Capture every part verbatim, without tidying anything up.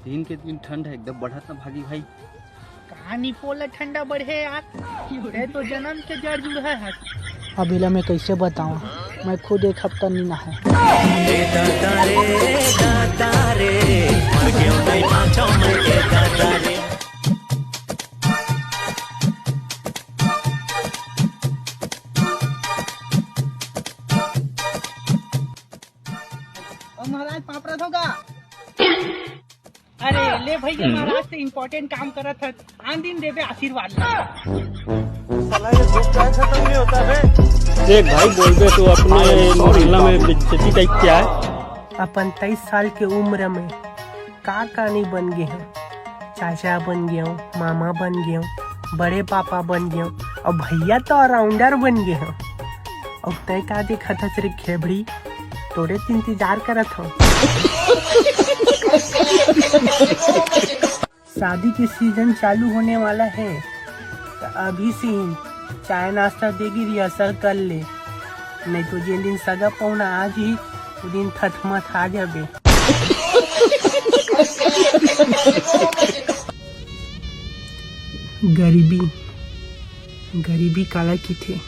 दिन के दिन ठंड ह एकदम बढ़त ना भागी भाई। कहानी पोला ठंडा बढ़े यार, ते तो जन्म के जड़ जुड़ है। अब एला मैं कैसे बताऊं, मैं खुद एक हफ्ता नी नहाए। ओ महाराज, पापड़ा धोगा। अरे ले भैया, महाराज तो इम्पोर्टेंट काम करत हस, आन दिन देबे आशीर्वाद। साला ये दुख का खत्म नहीं होता बे। देख भाई, बोलबे तो अपने मोहल्ला में बेइज्जती टाइप क्या है। अपन तेईस साल के उम्र में का का नहीं बन गए हैं। चाचा बन गए हो, मामा बन गए हो, बड़े पापा बन गए हो, और भैया तो ऑलराउंडर बन गए हो। और तय का देखत हस रे खेबड़ी, तोरे तो इंतजार करत हो। शादी के सीजन चालू होने वाला है, तो अभी से ही चाय नाश्ता देगी, रिहर्सल कर ले, नहीं तो जेन दिन सगा पहुना आ जी, वो दिन थथमथ आ जाबे। गरीबी, गरीबी काला किथे?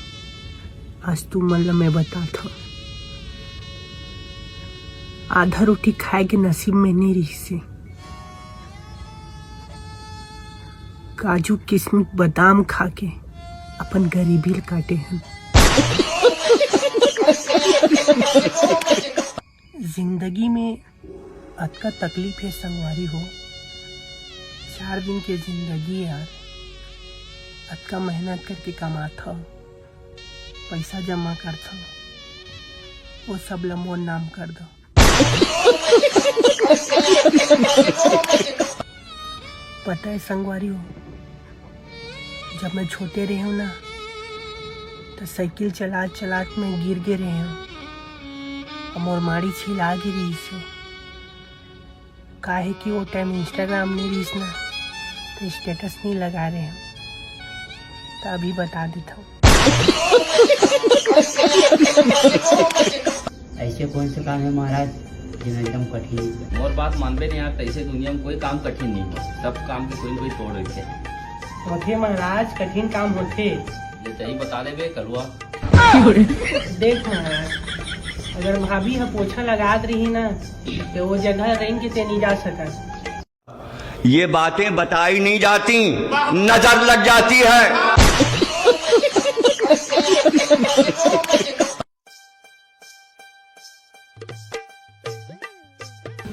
आज तुमन ल मैं बतात हव, आधा रोटी खाए के नसीब में नहीं रहिसे। काजू, किशमिश, बादाम खा के अपन गरीबी ल काटे हन। जिंदगी में अतका तकलीफ हे संगवारी हो, चार दिन के जिंदगी हे यार, अतका मेहनत करके कमाथव, पैसा जमा करथव, वो सब ल मोर नाम कर दो। पता है संगवारी हो, जब मैं छोटे रहे हूँ ना, तो साइकिल चलात चलात मैं गिर गे रहे हूँ, और मोर माड़ी छिला गे रहिस हे। काहे कि वो टाइम Instagram नहीं रहिस ना, तो स्टेटस नहीं लगा रहे हूँ, तो अभी बता देता हूँ। ऐसे कौन से काम है महाराज, जेमा एकदम कठिन? मोर बात मानबे नहीं यार, तैसे दुनिया में कोई काम कठिन नहीं हो, सब काम के कोई न कोई तोड़ रहिथे। होथे महाराज, कठिन काम होथे। ले तही बता देबे कलुआ। देख महाराज, अगर भाभी ह पोछा लगात रही ना, तो वो जगह रेंग के ते नहीं जा सकत। ये बातें बताई नहीं जाती, नजर लग जाती है।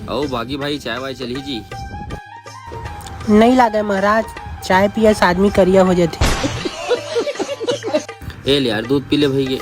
अउ बागी भाई, चाय वाय चलही जी? नहीं लागे महाराज, चाय पिए से आदमी करिया हो जाथे। ए ले यार, दूध पी ले भई के।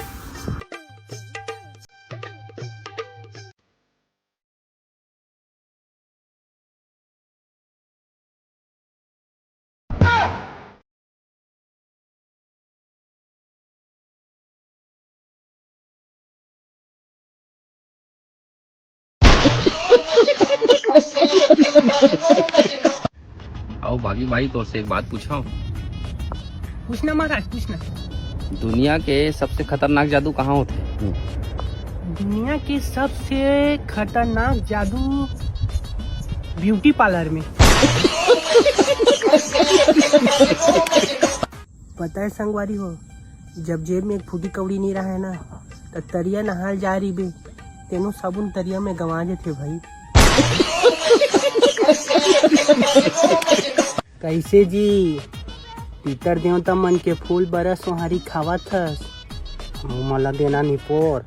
अउ बागी भाई, तोर से एक बात पूछंव? पूछना महाराज, पूछना। दुनिया के सबसे खतरनाक जादू कहाँ होथे? दुनिया के सबसे खतरनाक जादू ब्यूटी पार्लर में। पता है संगवारी हो, जब जेब में एक फूटी कौड़ी नहीं रहे ना, तो तरिया नहाल जा रहिबे, तेनो साबुन तरिया में गंवा जथे भाई। कैसे जी, पितर देवता मन के फूल बरस सोहारी खावत हस, मुँह ला देना निपोर।